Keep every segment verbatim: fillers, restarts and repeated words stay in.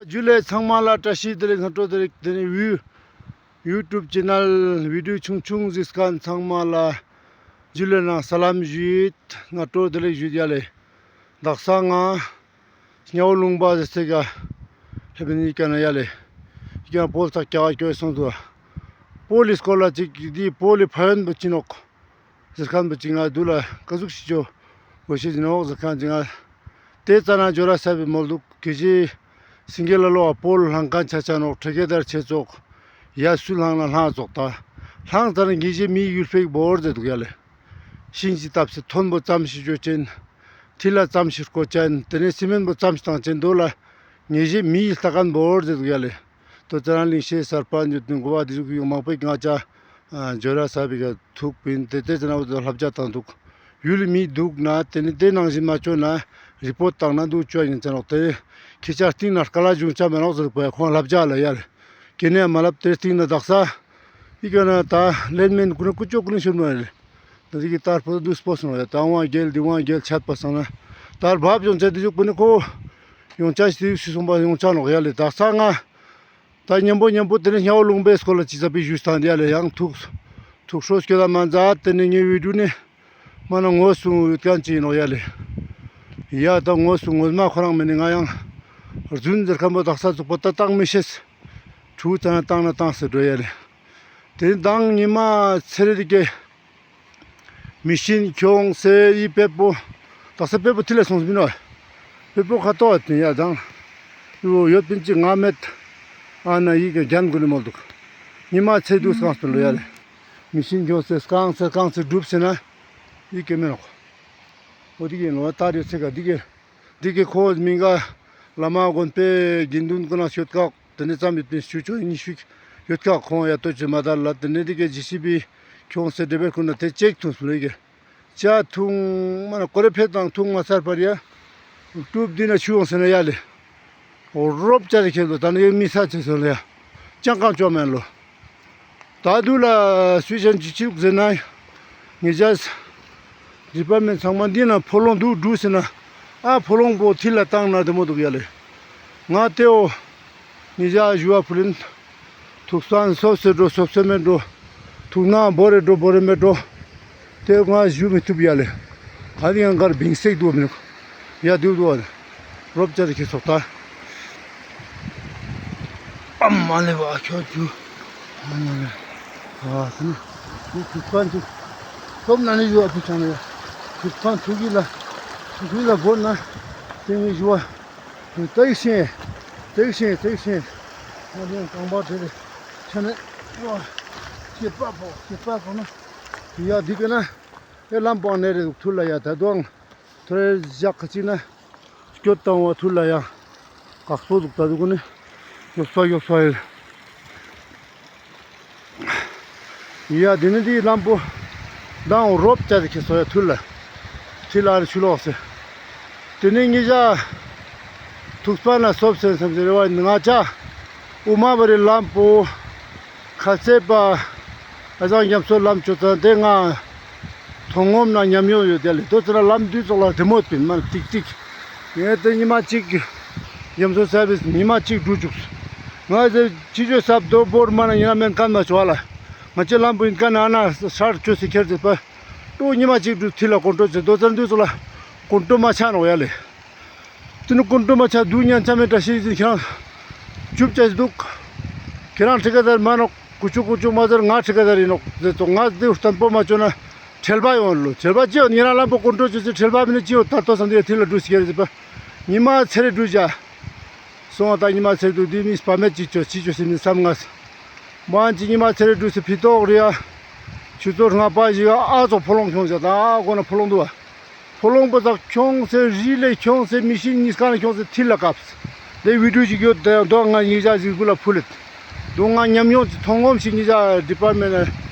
ཇུ་ལེ་ཚང་མ་ལ་བཀྲ་ཤིས་བདེ་ལེགས་སྔ་དྲོ་བདེ་ལེགས། ཏེ་ནེ་ཡུ་ཡུ་ཊུབ་ཆེ་ནལ་བི་ཌིའོ་ཆུང་ཆུང་གཟིགས་མཁན་ཚང་མ་ལ་ཇུ་ལེ་ནང་ས་ལམ་ཞུས། སྔ་དྲོ་བདེ་ལེགས་ཞུས་ཡ་ལེ། དག་ས་ང་སྨྱོ་ལུང་པ་ཟེར་ཚེ་ག་ལྷེབ་ནི་ཀ་ན་ཡ་ལེ། ཀ་ན་བོལ་ཚག་ཀྱག་ཀྱོ་སོང་དུག། བོལ་ལི་སྐོར་ལ་ཅིག་འདི་བོལ་ལི་ཕན་ཡོན་པོ་ཅི་ནོག་ཟེར་མཁན་པོ་ཅིག་ང་དུ་ལ་ཀ་ཟུག་ཤིག་ཅོ་འོ་ཤེས་ནོག་ཟེར་མཁན་ཅིག་ང་། ཏེ་ཙ་ན་ཇོ་ར་ས་བི་མོལ་དུག་ཀེ་ཇི་སིང་གེ་ལ་ལོ་བ་བོལ་ལྷང་མཁན་ཆ་ཆ་ནོག་ཁྲེ་ཀེ་དར་ཆེ་ཙོག་ཡ་སུ་ལྷང་ན་ལྷང་ཙོག་ད་ལྷང་ཙ་ན་ཉེ་ཞེ་མི་ཡུལ་ཕེག་བོར་ཟེར་དུག་ཡ་ལེ། ཤིང་ཅིག་བཏབ་སེ་ཐོན་པོ་ཙམ་ཞིག་ཅོ་ཅན། ཐིལ་ལ་ཙམ་ཞིག་རྐོ་ཅན། ཏེ་ནེ་སི་མེན་པོ་ཙམ་ཞིག་བཏང་ཅན་དོ་ལ་ཉེ་ཞེ་མི་ཡི་ལྟ་མཁན་བོར་ཟེར་དུག་ཡ་ལེ། དོ་ཙ་ན་གླིང་ཤེད་གསར་པ་འཇུ་དུན་གོ་བ་འདི་ཟུག་ཡོང་མང་པོ་ང་ཅ་ཇོ་ར་ས་བི་ག་ཐུག་པིན། ཏེ་ཏེ་ཙ་ན་འོ་ལྷབ་ཇ་བཏང་དུག། ཡུལ་མི་དུག་ན་ཏེ་ནེ་ཏེ་ནང་བཞིན་མ་ཅོ་ན་རི་པོར་ཊ་བཏང་ན་དུག་ཅོ་ཡིན་ཙ་ནོག། ཏེ་ཁྱེ་ཆ་སྟིང་ན་དཀའ་ལས་བྱུང་ཆ་མེ་ནོག་ཟེར་པ་ཁོང་ལྷབ་ཇ་ལ་ཡ་ལེ། ཁྱེ་ནེ་མ་ལབ་ཏེ་སྟིང་ན་དག་ས་ཡི་གེ་ན་ད་ལེན་མེན་ཀུ་ནེ་ཀུ་ཅོ་ཀུ་ནེ་ཤུར་མ་ལེ། ད་དེ་གི་ལྟར་པོ་དུས་པོ་སོང་ཡ། ད་དབང་རྒྱལ་འདི་དབང་རྒྱལ་ཆད་པ་སང་ན་ལྟར་བབ་ཡོང་ཆ་དེ་ཟུག་པོ་ནི་ཁོ་ཡོང་ཆ་ཞིག་སུ་སོང་པ་ཡོང་ཆ་ནོག་ཡ་ལེ། དག་ས་ང་ད་ཉམ་པོ་ཉམ་པོ་དེ་ནི་སྨྱོ་ལུང་པའི་སྐོར་ལ་ཅི་ཟ་པི་ཞུས་ཐང་ཡ་ལེ། ཡང་ཐུགས་ཐུགས་ཤོས་སྐྱོད་ད་མ་མཛད། དེ་ནི་ངའི་བི་ཌིའོ་ནི་མ་ན་ངོས་སུ་ཡོད་མཁན་ཅིག་ཡིན་ནོག་ཡ་ལེ། ཡ་ད་ངོས་སུ་ངོས་མ་ཁོ་རང་མེད་ནི་ང་ཡང་རྫུན་ཟེར་མཁན་པོ་དག་ས་ཚུགས་པ་ད་བཏང་མི་ཤེས། ཁྲུ་ཙ་ན་བཏང་ན་བཏང་ཟེར་འགྲོ་ཡ་ལེ། དེ་དང་ཉི་མ་ཚེ་རེ་དེ་ཀེ་མི་ཤིན་ཁྱོང་སེ་ཡི་པེ་པོ། དག་ས་པེ་པོ་ཐི་ལ་སོང་སེ་མི་ནོག། པེ་པོ་ཁ་ཏོག་ཡོད་པིན་ཅི་ང་མེད། ཨ་ན་ཡི་ཀེ་རྒྱན་གུ་ནི་མོལ་དུག། ཉི་མ་ཚེ་དུས་སྐང་སྤེལ་ལོ་ཡ་ལེ། མི་ཤིན་ཁྱོང་སེ་སྐང་སེ་སྐང་སེ་སྒྲུབ་སེ་ན་ཡི་ཀེ་མེ་ནོག། འོ་དེ་ཀེ་ལོ་ད་རེ་ཚེ་ག་དེ་ཀེ་དེ་ཀེ་ཁོ་མི་འགའ་བླ་མ་དགོན་པའི་དགེ་འདུན་ཀུན་ན་ཤོད་ཀག། དེ་ནས་ཙམ་ཡོད་པིན་ཞུ་ཆོག་ཉི་ཤུ་ཡོད་ཀག། ཁོང་ཡ་ཏོ་ཅི་མ་དར་ལ་དེ་ནས་དེ་ཀེ་ཇི་སི་བི་ཁྱོང་སེ་འདྲེ་བེར་ཀུན་ན་དེ་ཅེག་ཐུང་སུ་ལེ་ཀེ་ཅ་ཐུང་མ་ན་ཀོ་རེ་ཕེ་དང་ཐུང་མ་སར་པར་ཡ་ཀྲུབ་དི་ན་ཆུ་ཡོང་སེ་ན་ཡ་ལེ། འོ་རོབ་ཅ་རེ་ཁེལ་ལོ། ད་ནི་ཡོད་མི་ས་ཆེ་སོང་ལེ་ཡ། ཅང་ཀང་ཅོ་མེན་ལོ། ད་དུ་ལ་སུའི་ཅན་ཅི་ཅིག་ཟེར་ན། ངེ་ཅག་ཌི་པར་མེན་ཚང་མ་འདི་ན་ཕོ་ལོང་འདུག་འདུག་ཟེར་ན། ཨ་ཕོ་ལོང་པོ་ཐིལ་ལ་བཏང་ན་དེ་མོ་འདུག་ཡ་ལེ། ང་ཏེའོ། ངེ་ཅག་ཞུ་བ་ཕུལ་ལིན། ཐུགས་སང་སོབ་སེ་འགྲོ་སོབ་སེ་མེད་འགྲོ། ཐུགས་ནང་བོར་རེ་འགྲོ་བོར་རེ་མེད་འགྲོ། ཏེ་ང་ཞུ་མི་ཐུབ་ཡ་ལེ། ག་དེ་ཡང་གར་བིང་སེག་འདུག་མི་ནུག། ཡ་འདུག་འདུག་བ། རོབ་ཅ་རེ་ཁེ་སོག་ད། ཨ་མ་ལེ་བ་ཁྱོད་ཅུ། ཨ་མ་ལེ། ཨ་ཙི་ནི། ཁྱོད་ཐུགས་ཁན་ཅུ། སོབ་ན་ནི་ཞུ་བ་ཕུལ་ཆང་ནི་ཡ། ཐུགས་ཁན་ཐུགས་ཀྱི་ལ། ཐུགས་ཀྱི་ལ་བོར་ན། ཏེ་ངི་ཞུ་བ། ཏེག་ཤིང་། ཏེག་ཤིང་ཏེག་ཤིང་། ང་ཏེ་རྐང་པ་དེ་རེ་ཆ་ནས་ཡོང་བ། སྐྱེས་པ་པོ་སྐྱེས་པ་པོ་ན། ཡ་འདི་ག་ན་ཡ་ལམ་པོ་ནེ་རེ་ཐུར་ལ་ཡ་ད་དུང་ཐོ་རེ་ཞག་ག་ཅིག་ན་སྐྱོད་བཏང་བ་ཐུར་ལ་ཡ་ཀག་སོ་འདུག་ད་དུང་ནི་ཡོག་ས་ཡོག་ས་ཡོད། ཡ་དེ་ནི་དེའི་ལམ་པོ་མདང་རོབ་ཅ་དེ་ཁེ་སོ་ཡ་ཐུར་ལ་ཐིལ་ལ་ཆུ་ལོག་སེ། དེ་ནི་ཉི་ཞག་ཐུགས་པ་ན་སོབ་སེ་སེམས་སེ་རེ་བ་ང་ཅག་དབུ་མ་པ་རི་ལམ་པོ་ཁ་ཚེ་པ་ཨ་ཅང་རྒྱ་མཚོ་ལམ་ཅོ་ཙ་དེ་ང་མཐོང་ངོམ་ན་ཉམས་མྱོང་ཡོད་དེ་ལེ། དོ་ཙ་ན་ལམ་དུས་ཙོགས་ལ་དེ་མོ་པིན་མ་ཏིག་ཏིག་ངས་དེ་ཉི་མ་གཅིག་རྒྱ་མཚོ་ས་བིས་ཉི་མ་གཅིག་འགྲུལ་བཅུག་ང་ཟེར་ཅི་ཅོ་སབ་དོ་བོར་མ་ན་ཉི་ན་མེན་ཁན་མ་ཅོ་ལ། ང་ཅི་ལམ་པོ་ཡིན་ཀ་ན་ན་ཧྲར་ཅོ་སི་ཁྱེར་ཟེར་པ། ཏོ་ཉི་མ་གཅིག་འགྲུལ་ཐིལ་ལ་ཀོན་ཀྲོལ་ཅེ་དོ་ཙ་ན་དུས་ཙོགས་ལ་ཀོན་ཀྲོལ་མ་ཆ་ནོག་ཡ་ལེ། དེ་ནི་ཀོན་ཀྲོལ་མ་ཆ་དུ་ཉན་ཆ་མེད་འདྲ་ཞིག་ཁྱེད་རང་ཅུབ་ཅ་ཞིག་འདུག། ཁྱེད་རང་ཁྲི་ཀ་དར་མ་ནོག་ཀུ་ཅུ་ཀུ་ཅུ་མ་ཟེར་ང་ཁྲི་ཀ་དར་ཡིན་ནོག་ཟེར་ཙོགས་ང་དེ་བརྟན་པོ་མ་ཅོ་ན་ཁྲེལ་བ་ཡོང་ལོ། ཁྲེལ་བ་ཅི་ཡོང་ཉེ་རང་ལམ་པོ་ཀོན་ཀྲོལ་ཅོ་ཅེ་ཁྲེལ་བ་མེད་ནི་ཅི་ཡོང་ད་ལྟོ་སང་དེ་ཐིལ་ལ་འགྲུལ་སི་ཁྱེར་ཟེར་པ། ཉི་མ་ཚེ་རེ་འགྲུལ་བྱ། སོང་ད་ཉི་མ་ཚེ་རེ་འགྲུལ་དུས་མི་སྤ་མེད་ཅི་ཅོ་ཅི་ཅོ་སི་མི་བསམ་ངས། མ་ཅི་ཉི་མ་ཚེ་རེ་འགྲུལ་སི་ཕི་ཏོག་རེ་ཡ། ཆུ་ཚོད་ལྔ་པ་ཞིག་ཨ་ཙོགས་ཕོ་ལོང་ཁྱོང་ཟེར་ད་ཨ་གོ་ན་ཕོ་ལོང་འདུག་བ། ཕོ་ལོང་པོ་ཙག་ཁྱོང་སེ་རི་ལེ་ཁྱོང་སེ་མི་ཤིན་ཉིས་ཀ་ན་ཁྱོང་སེ་ཐིལ་ལ་བཀབས། དེ་བི་ཌིའོ་ཞིག་ཡོད་དེ་དོ་ང་ཉི་ཞག་ཞིག་གུ་ལ་ཕུལ་ལེད། དོ་ང་ཉམས་མྱོང་ཅིག་མཐོང་ངོམ་ཞིག་ཉི་ཞག་ཌི་པར་མེན་ན་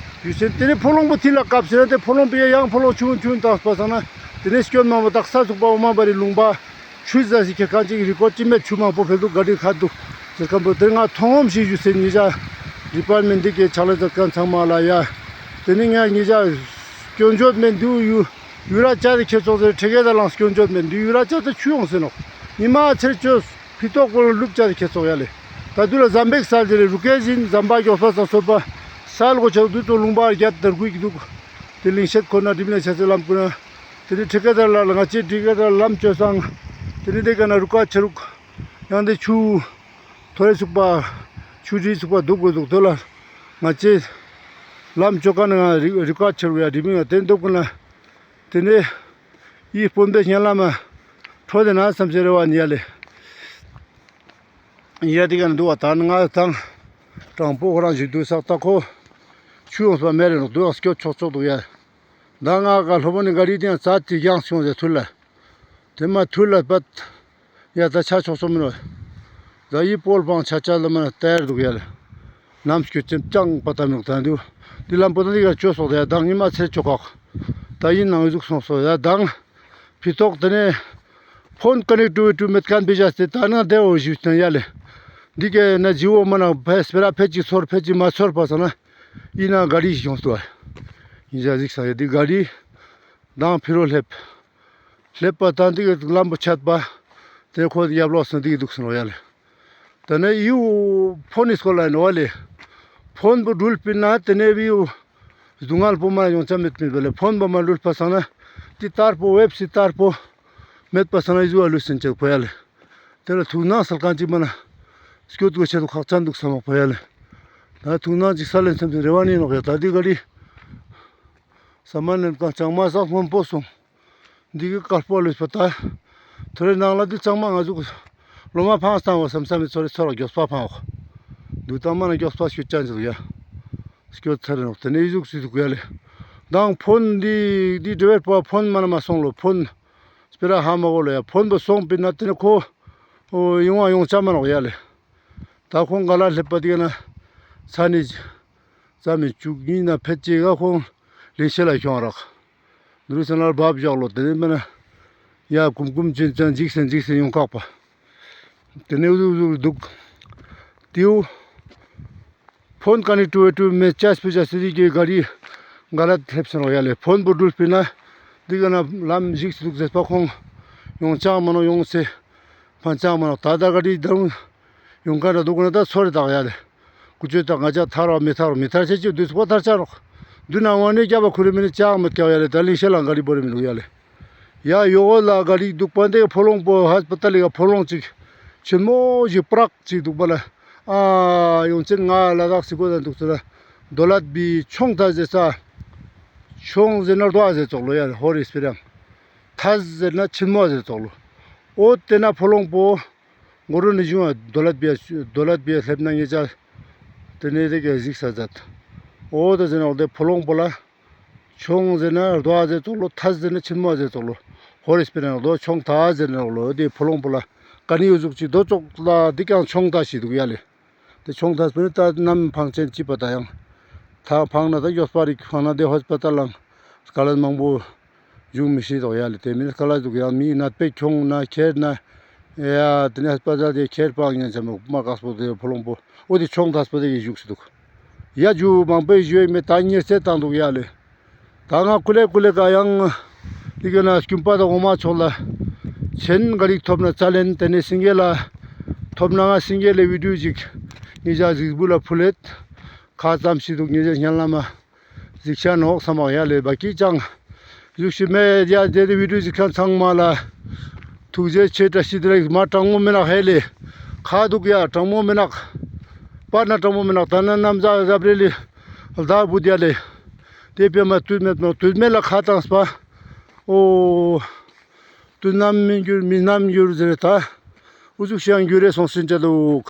ཡུ་སེ་དེ་ནས་ཕོ་ལོང་པོ་ཐིལ་ལ་བཀབས་ཟེར་ན་དེ་ཕོ་ལོང་པོ་ཡ་ཡང་ཕོ་ལོང་ཆུང་ཆུང་བཏང་སྤ་སང་ན་དེ་ནས་སྐྱོན་མང་པོ་དག་ས་ཚུགས་པ་འོ་མ་བ་རི་ལུང་པ་ཆུ་ཟ་ཞིག་ཁྱེར་གང་ཅིག་རི་ཀོར་ཅི་མེད་ཆུ་མང་པོ་ཕེལ་འདུག་ག་ཌི་ཁ་འདུག་ཟེར་ཁན་པོ་དེ་ང་མཐོང་ངོམ་ཞིག་ཡུ་སེ་ཉི་ཞག་ཌི་པར་མེན་འདི་གའི་ཕྱག་ལས་མཛད་མཁན་ཚང་མ་ལ་ཡ། དེ་ནས་ང་ཉི་ཞག་སྐྱོན་བརྗོད་མེད་འདུག་ཡུ། ཡུ་ར་ཅ་དེ་ཁྱེད་ཚོགས་ཟེར་ཁྲེ་གེ་ད་ལང་སྐྱོན་བརྗོད་མེད་འདི་ཡུ་ར་ཅ་དེ་ཆུ་ཡོང་ཟེར་ནོག། ཉི་མ་ཚེར་ཅོས། ཕི་ཏོག་པོ་ལུབ་ཅ་ཁེ་ཚོགས་ཡ་ལེ། ད་དུ་ལ་ཟམ་པའི་སལ་ཟེར་རུ་ཀེ་ཟིན་ཟམ་པ་གྱོགས་པ་སང་སོད་པ་སལ་གོ་ཆ་དུ་ཚོ་ལུང་པ་རྒྱད་དར་གུ་ཡིག་འདུག། དེ་ལིང་ཤེད་ཁོ་ན་འགྲིམ་ན་ཆ་ཚེ་ལམ་ཀུ་ན། དེ་ནི་ཁྲི་ཀ་དར་ལ་ང་ཅེ་ཁྲི་ཀ་དར་ལམ་ཅོ་སང་། དེ་ནི་དེ་ཀ་ན་རུ་ཀ་ཆ་རུག། ཡང་དེ་ཆུ་ཐོ་རེ་ཚུགས་པ་ཆུ་དྲི་ཚུགས་པ་འདུག་གོ་འདུག་དོ་ལ། ང་ཅེ་ལམ་ཅོ་ཀ་ན་ང་རི་རི་ཀ་ཆ་རུག་ཡ་འགྲིམ་མི་ང་དེ་འདུག་གོ་ན། དེ་ནས་ཡིད་སྤོན་པའི་སྙན་ལམ་མ་འཕྲོ་དེ་ན་བསམ་ཤེས་རེ་བ་ནི་ཡ་ལེ། ཡ་དེ་ག་ན་འདུག་བ་ད་ང་དང་དྲང་པོ་ཁོ་རང་ཞིག་འདུག་ས་ད་ཁོ་ཆུ་ཡོང་ས་མེད་རེ་ནོག་འདུག་སྐྱོ་ཆོག་ཆོག་འདུག་ཡ། ད་ང་ག་ལྷོ་པོ་ནི་ག་རི་དེ་ཡང་རྩ་དེ་རྒྱང་སོང་ཟེར་ཐུར་ལ། དེ་མ་ཐུར་ལ་པད། ཡ་ད་ཆ་ཆོག་ཆོག་མིན་རོ། ད་ཡི་པོལ་པང་ཆ་ཆ་ལ་མ་ན་ཏེར་འདུག་ཡ་ལེ། ནམ་སྐྱོད་ཅེམ་ཅང་པ་ཏ་མི་རུག་ད་འདུག། འདི་ལམ་པོ་ད་འདི་ག་ཅོ་སོག་ཡ་དང་ཉི་མ་ཚེ་ཅོ་ཁོག། ད་ཡིན་ནང་ཟུག་སོང་སོ་ཡ་དང་། ཕི་ཏོག་དེ་ནས་ཕོན་ཀ་ནེག་ཊི་བི་ཊི་མེད་ཁན་པེ་ཇ་སྟེ་ད་ན་དེ་འོ་ཞུ་ན་ཡ་ལེ། འདི་ག་ན་ཇི་འོ་མ་ན་ཕེ་སྤེ་ར་ཕེ་ཅིག་ཚོར་ཕེ་ཅིག་མ་ཚོར་པ་སང་ན་ཡིན་ན་ག་རི་ཞིག་ཡོང་སྟོ། ཡིན་ཟ་ཟིག་ས་ཡ་འདི་ག་རི་དང་ཕི་རོ་ལེབ། ལེབ་པ་དང་འདི་ག་ལམ་པོ་ཆད་པ། དེ་ཁོ་ཡབ་ལོག་སོང་འདི་ག་འདུག་སོང་ཡ་ལེ། ད་ནི་ཡུ་ཕོན་ནི་སྐོར་ལ་ཡིན་ནོ་བ་ལེ། ཕོན་པོ་འགྲུལ་པིན་ན་དེ་ནས་བི་ཡུ་སྡུག་བསྔལ་པོ་མ་ཡོང་ཆ་མེད་པིན་པ་ལེ། ཕོན་པོ་མ་འགྲུལ་པ་སང་ན་དེ་ཏར་པོ་ཝེབ་སི་ཏར་པོ་མེད་པ་སང་ན་ཡུ་ཨ་ལུ་སིན་ཅེག་པོ་ཡ་ལེ། དེ་ལ་ཐུགས་སྣང་སལ་ཁན་ཅིག་མ་ན་སྐྱོད་དགོས་ཆེད་དུ་ཁག་ཅན་འདུག་བསམ་པ་ཡ་ལེ། ད་ཐུགས་སྣང་ཅིག་སལ་ལེན་བསམ་ཏེ་རེ་བ་ནི་ནོག་ཡ། ད་འདི་ག་རི་ས་མ་ནན་ཀང་ཅང་མ་ཟག་སྔོན་པོ་སོང་། འདི་གི་དཀར་པོ་ལུས་པ་ད། ཐོ་རེ་ནང་ལ་འདི་གཙང་མ་ང་ཟུག་ལོ་མ་ཕངས་བཏང་བ་བསམ་བསམ་མི་ཚོ་རེ་ཚོ་ར་མགྱོགས་པ་ཕངས་འོག། འདུག་ད་མ་ན་མགྱོགས་པ་སྐྱོད་ཅན་ཟུག་ཡ། སྐྱོད་ཚར་རེ་ནོག་དེ་ནས་ཡི་ཟུག་སི་ཟུག་ཡ་ལེ། དང་ཕོན་འདི་འདི་འདྲི་བེར་པ་ཕོན་མ་ན་མ་སོང་ལོ་ཕོན། སྤེ་ར་ཧ་མ་གོ་ལོ་ཡ་ཕོན་པོ་སོང་པིན་ན་དེ་ནས་ཁོ། ཨོ་ཡོང་བ་ཡོང་ཆ་མ་ནོག་ཡ་ལེ། ད་ཁོང་ག་ལ་སླེབས་པ་དེ་ག་ན་ཚ་ནི་རྩ་མི་བཅུག་ཡིན་ན་ཕེད་ཅེ་ག་ཁོང་ལིང་ཤེད་ལ་ཁྱོང་རག། འདུག་སེ་ན་བབ་བཞག་ལོ་དེ་ནས་མ་ན་ཡ་ཀུམ་ཀུམ་ཅན་ཅན་འཇིགས་སེ་འཇིགས་སེ་ཡོང་ཁག་པ། དེ་ནས་འུ་ཟུག་འུ་ཟུག་འདུག། དེའུ་ཕོན་ཀ་ནེག་ཊི་བི་ཊི་མེད་ཅེས་པེ་ཅེས་སི་དེ་གི་ག་རི་ག་ལ་སླེབས་སོང་ཡ་ལེ། ཕོན་པོ་འགྲུལ་པིན་ན་འདི་ག་ན་ལམ་འཇིགས་སེ་འདུག་ཟེར་པ་ཁོང་ཡོང་ཅང་མ་ནོག་ཡོང་སེ། ཕན་ཅང་མ་ནོག། ད་ད་ག་དེ་དང་ཡོང་ཁན་ར་འདུག་ན་ད་ཚོར་རེ་དག་ཡ་ལེ། ཀུ་ཅོ་ད་ང་ཅག་ཐར་བ་མི་ཐར་མི་ཐར་ཆེ་ཆེ་དུས་ཚོད་ཐར་ཆ་རོག། དུས་ན་ངོ་ནི་སྐྱ་བ་ཁུ་རེ་མི་ནི་ཅང་མི་སྐྱ་བ་ཡ་ལེ། ད་ལིང་ཤེད་ལ་ག་རི་བོ་རེ་མི་འདུག་ཡ་ལེ། ཡ་ཡོ་གོ་ལ་ག་རི་འདུག་པ་འདི་ཕོ་ལོང་པོ་ཧས་པ་ཏལ་ལི་ག་ཕོ་ལོང་ཅིག་ཆེན་མོ་ཞིག་པྲག་ཅིག་འདུག་པ་ལ། ཨ་ཡོང་ཅེན་ང་ལ་དྭགས་སི་གོ་ད་འདུག་ཚུལ་ལ། རྡོ་ལད་པི་ཆོང་ཐ་ཟེར་ས། ཆོང་ཟེར་ན་རྡོ་ཨ་ཟེར་ཙོག་ལོ་ཡ་ལེ། ཧོར་རི་སྤེ་ར་ཡང་། ཐ་ཟེར་ན་ཆེན་མོ་ཨ་ཟེར་ཙོག་ལོ། འོ་དེ་ན་ཕོ་ལོང་པོ། མགོ་རུ་ནི་བྱུང་བ་རྡོ་ལད་པི་ཡ་རྡོ་ལད་པི་ཡ་སླེབས་ན་ངེད་ཅག་དེ་ནས་དེ་ག་གཟིགས་ས་མཛད། འོ་དེ་ཟེར་ན་འོ་དེ་ཕོ་ལོང་པོ་ལ། ཆོང་ཟེར་ན་རྡོ་ཨ་ཟེར་ཙོག་ལོ། ཐ་ཟེར་ན་ཆེན་མོ་ཨ་ཟེར་ཙོག་ལོ། ཧོར་རི་སྤེ་ར་ཡང་རྡོ་ཆོང་ཐ་ཟེར་ན་འོ་ལོ་དེ་ཕོ་ལོང་པོ་ལ། ག་ནི་ཡོད་ཟུག་ཅིག་རྡོ་ཙོག་ལ་དེ་ཀྱང་ཆོང་ཐ་ཞིག་འདུག་ཡ་ལེ། དེ་ཆོང་ཐ་སྤེ་ར་ད་ནམ་ཕང་ཆེན་ཅི་པ་ད་ཡང་། ད་ཕང་ན་ད་ཡོད་པ་རིག་ཕང་ན་དེ་ཧོས་པ་ཏལ་ལང་། དཀའ་ལས་མང་པོ། བྱུང་མི་ཤེས་དོག་ཡ་ལེ། དེ་མིན་དཀའ་ལས་འདུག་ཡ། མི་ནད་པའི་ཁྱོང་ན་ཁྱེར་ན། ཡ་དེ་ནས་ཧས་པ་ཏལ་དེ་ཁྱེར་པ་ཉན་ཆ་མོ་མ་དཀགས་པོ་དེ་ཕོ་ལོང་པོ་འོ་དེ་ཆོང་ཐ་སྤེ་ར་དེ་གི་བཞུགས་སེ་འདུག་ཡ། ཇུ་མང་པོའི་ཞུ་ཡིན་མེད་ད་ཉེར་ཚེ་བཏང་འདུག་ཡ་ལེ། ད་ང་ཀུ་ལེ་ཀུ་ལེ་ག་ཡང་། དེ་ག་ན་སྐྱུམ་པ་དང་འོ་མ་ཚོགས་ལ། ཆེན་ག་རིག་ཐོབ་ན་ཙ་ལེན། དེ་ནས་སིང་གེ་ལ། ཐོབ་ན་ང་སིང་གེ་ལ་བི་ཌིའོ་ཅིག་ངེད་ཅག་གཟིགས་འབུལ་ལ་ཕུལ་ལེད། ཁ་ཙམ་ཞིག་འདུག་ངེད་ཅག་སྙན་ལ་མ། གཟིགས་ཤ་ནོག་བསམ་པ་ཡ་ལེ། བ་ཀི་ཅང་། གཟུགས་ཤིག་མེད་ཡ་དེ་དེ་བི་ཌིའོ་གཟིགས་མཁན་ཚང་མ་ལ། ཐུགས་རྗེ་ཆེ་བཀྲ་ཤིས་བདེ་ལེགས། མ་དྲང་མོ་མི་ནག་ཧེ་ལེ། ཁ་འདུག་ཡ་དྲང་མོ་མི་ནག། པར་ན་དྲང་མོ་མི་ནག། ད་ན་ནམ་ཟ་ཟབ་རེ་ལེ། ལྡག་བུད་ཡ་ལེ། དེ་པེ་མ་དུས་མེད་ནོ་དུས་མེད་ལ་ཁ་བཏང་སྤ། ཨོ། དུས་ནམ་མི་འགྱུར་མི་ནམ་འགྱུར་ཟེར་ད། འུ་ཚུགས་ཤིང་འགྱུར་རེ་སོང་སིན་ཅ་ལུག།